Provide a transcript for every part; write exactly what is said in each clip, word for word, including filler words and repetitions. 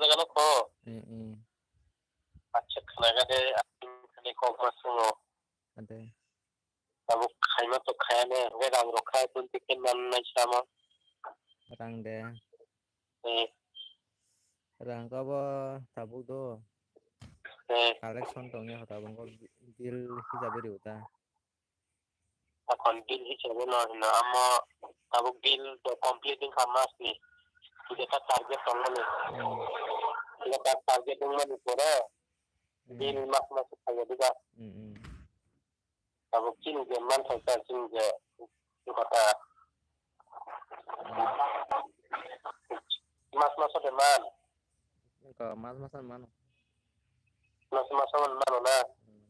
jaga no kho. Hmm, hmm. Acha khnaga de, ang khani kok ma sungo. Ade. Tabuk khaima to khaya ne, hwnkhe rang rok khai, twenty K man nai sama. Rang de. Eh. Rang ko bo tabuk do. Eh. Collection tong ya tabuk ko bill hisabe ri uta. Akhon bill hisabe no hino, amo tabuk bill do complete wngkha mas ni. Jeta target tong mani. Hmm. Jeta target wng mani pore, hmm, bill mas mas khaya diga. Hmm, hmm. Tabuk chini je manthai ta chini je kota. Mas mas de man. Ko mas mas mano. Mas mas mano na. Hmm.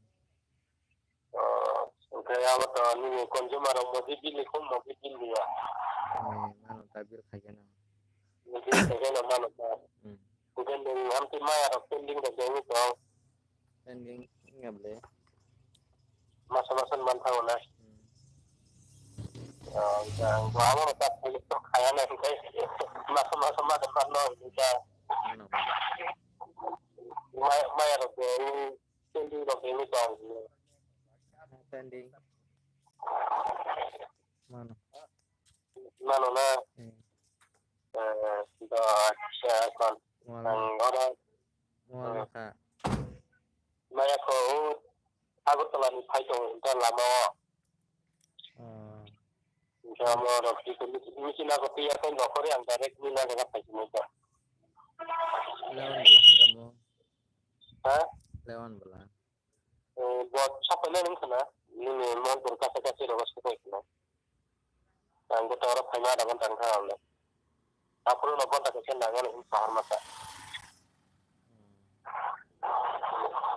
Oh, okay, abo to nini consumer o modi bill ni khum modi bill ni ya. Hmm, mano ta bill khaikhe na. Modi bill khaikhe na mano ta. Hmm. Okay, nung hamti maya rok pending da jeng to. Pending wngya ble. Masa masa man thango na. Hmm. Ah, ang bo amo ta phone to khaya na hikai. Masa masa ma da pan no hikai. Ano. Maya, maya rok de, pending rok de ni tong. Pending. Mano. Mano na. Hmm. Eh, do, acha, kon. Wala. Ang oro, wala eh, ka. Maya ko, Agartala ni phai tong, ta lama o. Oh. Hingke amo rok twi twi misi, misi nago twi ya khe nokhorwi ang direct ni nago phai tongwi kha. Leon bwla hingke amo. Ha? Leon bwla. Eh, bo sapai nai wngkha na, nini Mohanpur kacha kachi rogo sapai khna. Ang bo toro phaima da ghonta wngkha ang le. Aphuru no ghonta kaisa nangani wng sahar masa.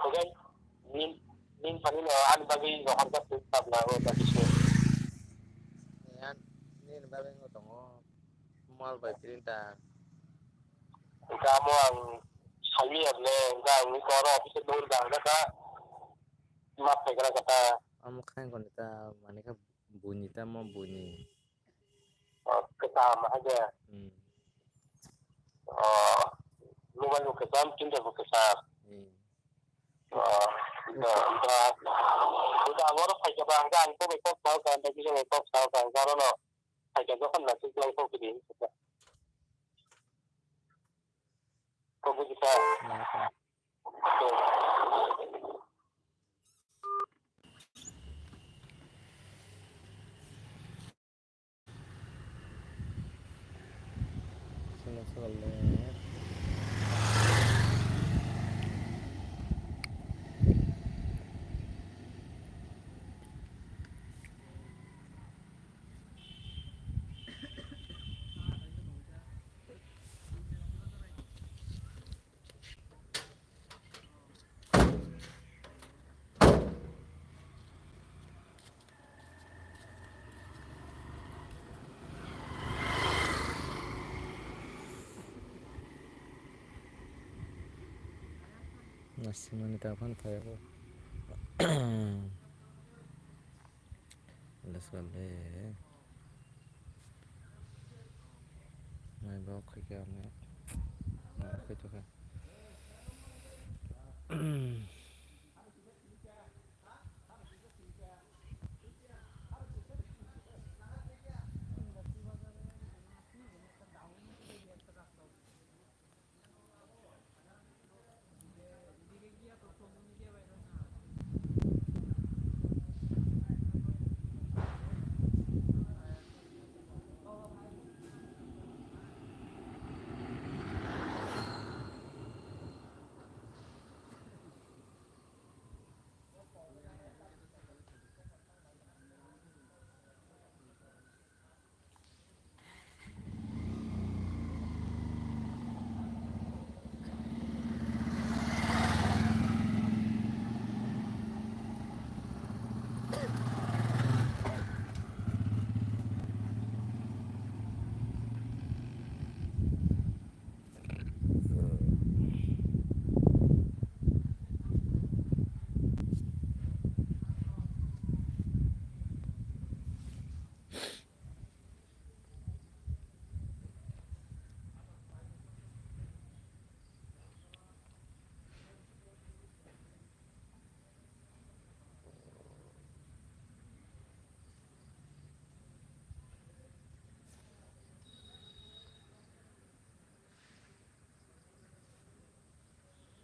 Oke, nin, nin pani no ani bagwi rohor ka twi tabla o ta kisi. Yan, nin bagwi no tongo. Mal bai printer. Engka amo ang sami ya le, engka ang ni koro office dol da, engka ka ma phaikra kata. Amo khain koni ta, mani kha buni ta mo buni. Oh, kata ma ha ja. Hmm. Oh, mobile bo kata, printer bo kata. Hmm. Oh, da, da. Engka amo ro phaikra ba, engka ang ko bai kok sao ka, engka kisa bai kok sao ka, engka ro no. Hai ka jokhon na sik lai kok di. Kok buji sa. Naka. Sila sila le. Nasimani ta phano phai o. Let's go le. Mai bok khai khe ang.